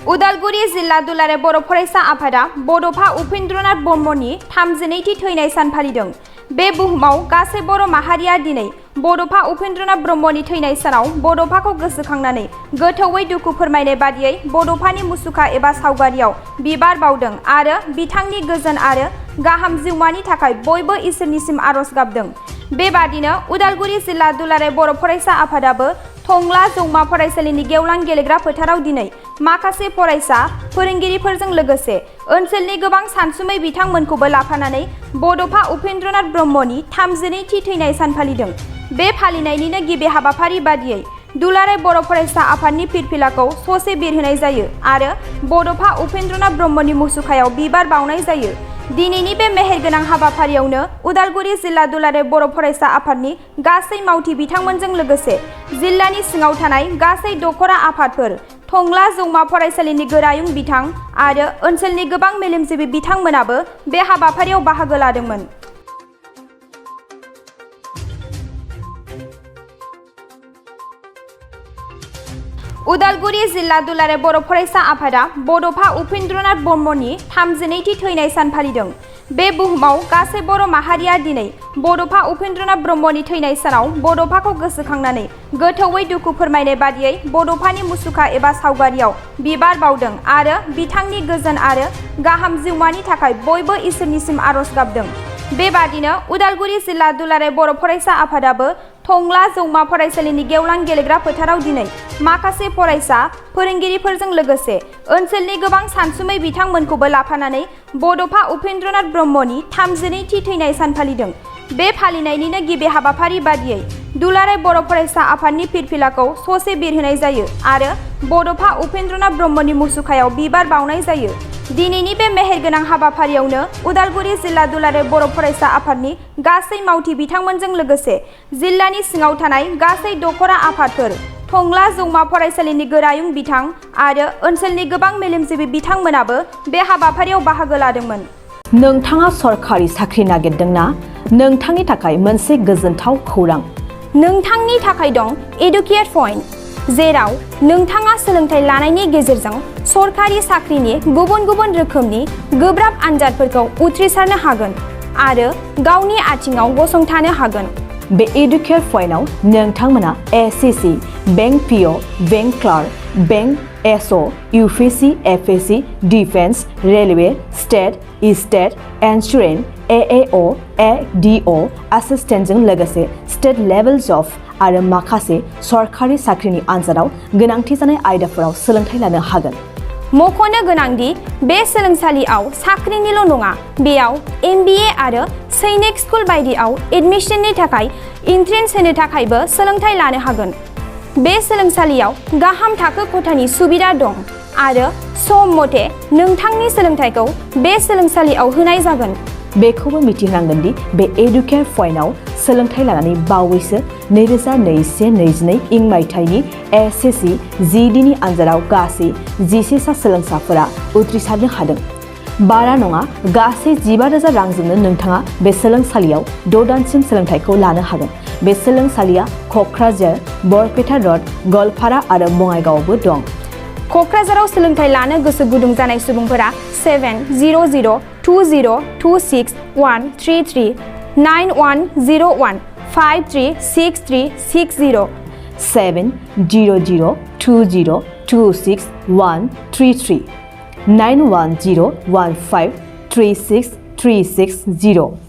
उदालगुरि जिल्ला दुलाराय बर' फरायसा आफादा बड'फा उपेन्द्रनाथ ब्रह्मनि 32थि थैनाय सान फालिदों। बे बुहुमाव गासै बर' माहारिया दिनै बड'फा उपेन्द्रनाथ ब्रह्मनि थैनाय सानाव बड'फाखौ गोसोखांनानै गोथौवै दुखु फोरमायनाय बादियै बड'फानि मुसुखा एबा सावगारियाव बिबार बावदों आरो बिथांनि गोजोन आरो गाहाम जिउमानि थाखाय बयबो इसोरनिसिम आरज गाबदों। बेबादिनो उदालगुरि जिल्ला दुलाराय बर' फरायसा आफादाबो टंला जौमा फरायसालिनि गेवलां गेलेग्रा फोथाराव दिनै माखासे फरायसा फोरोंगिरिफोरजों लोगोसे ओनसोलनि गोबां सानसुमै बिथांमोनखौबो लाफानानै बड'फा उपेन्द्रनाथ ब्रह्मनि 32थि थैनाय सान फालिदों। बे फालिनायनिनो गिबि हाबाफारि बादियै दुलाराय बर' फरायसा आफादनि फिरफिलाखौ ससे बिरहोनाय जायो आरो बड'फा उपेन्द्रनाथ ब्रह्मनि मुसुखायाव बिबार बावनाय जायो। दिनैनि बे मेहेरगोनां हाबाफारियावनो उदालगुरि जिल्ला दुलाराय बर' फरायसा आफादनि गासै मावथि बिथांमोनजों लोगोसे जिल्लानि सिङाव थानाय गासै दखरा आफादफोर, टंला जौमा फरायसालिनि गोरायुं बिथां आरो ओनसोलनि गोबां मेलेमजिबि बिथांमोनाबो बे हाबाफारियाव बाहागो लादोंमोन। उदालगुरि जिल्ला दुलाराय बर' फरायसा आफादा बड'फा उपेन्द्रनाथ ब्रह्मनि 32थि थैनाय सान फालिदों। बे बुहुमाव गासै बर' माहारिया दिनै बड'फा उपेन्द्रनाथ ब्रह्मनि थैनाय सानाव बड'फाखौ गोसोखांनानै गोथौवै दुखु फोरमायनाय बादियै बड'फानि मुसुखा एबा सावगारियाव बिबार बावदों आरो बिथांनि गोजोन आरो गाहाम जिउमानि थाखाय बयबो इसोरनिसिम आरज गाबदों। बेबादिनो उदालगुरि जिल्ला दुलाराय बर' फरायसा आफादाबो टंला जौमा फरायसालिनि गेवलां गेलेग्रा फोथाराव दिनै माखासे फरायसा फोरोंगिरिफोरजों लोगोसे ओनसोलनि गोबां सानसुमै बिथांमोनखौबो लाफानानै बड'फा उपेन्द्रनाथ ब्रह्मनि 32थि थैनाय सान फालिदों। बे फालिनायनिनो गिबि हाबाफारि बादियै दुलाराय बर' फरायसा आफादनि फिरफिलाखौ ससे बिरहोनाय जायो आरो बड'फा उपेन्द्रनाथ ब्रह्मनि मुसुखायाव बिबार बावनाय जायो। दिनैनि बे मेहेरगोनां हाबाफारियावनो उदालगुरि जिल्ला दुलाराय बर' फरायसा आफादनि गासै मावथि बिथांमोनजों लोगोसे जिल्लानि सिङाव थानाय गासै दखरा आफादफोर, टंला जौमा फरायसालिनि गोरायुं बिथां आरो ओनसोलनि गोबां मेलेमजिबि बिथांमोनाबो बे हाबाफारियाव बाहागो लादोंमोन। नोंथाङा सरखारि साख्रि नागिरदोंना? नोंथांनि थाखाय मोनसे गोजोनथाव खौरां। नोंथांनि थाखाय दं एडुकेट पइन्ट, जेराव नोंथाङा सोलोंथाइ लानायनि गेजेरजों सरखारि साख्रिनि गुबुन गुबुन रोखोमनि गोब्राब आनजादफोरखौ उथ्रिसारनो हागोन आरो गावनि आथिङाव गसंथानो हागोन। बे एडुकेट पइन्टआव नोंथांमोना SSC, bank PO, bank clerk, bank SO, UPSC, FSC, defence, railway, state insurance, AAO, ADO एसिस्टेन्टजों लोगोसे स्टेट लेभेल जब आरो माखासे सरखारि साख्रिनि आनजादाव गोनांथि जानाय आयदाफोराव सोलोंथाइ लानो हागोन। मख'नो गोनांदि बे सोलोंसालियाव साख्रिनिल' नङा, बेयाव एमबिए आरो सैनिक स्कुल बायदियाव एडमिशननि थाखाय एन्ट्रेन्स होनो थाखायबो सोलोंथाइ लानो हागोन। बे सोलोंसालियाव गाहाम थाखो खथानि सुबिदा दं आरो सम मथे नोंथांनि सोलोंथाइखौ बे सोलोंसालियाव होनाय जागोन। बेखौबो मिथिनांगोन दि बे एडुकेट पइन्टआव सोलोंथाइ लानानै बावैसो 2021-22 इं मायथाइनि एसएससि जिडिनि आनजादाव गासै 11 सा सोलोंसाफोरा उथ्रिसारनो हादों। बारा नङा, गासै 15,000 रांजोंनो नोंथाङा बे सोलोंसालियाव 6 दानसिम सोलोंथाइखौ लानो हागोन। बे सोलोंसालिया क'क्राझार, बरपेटा रड, गवालपारा आरो बङाइगावआवबो दं। क'क्राझाराव सोलोंथाइ लानो गोसो गुदुं जानाय सुबुंफोरा 70020261133 9101 536360 70020261133 9101536360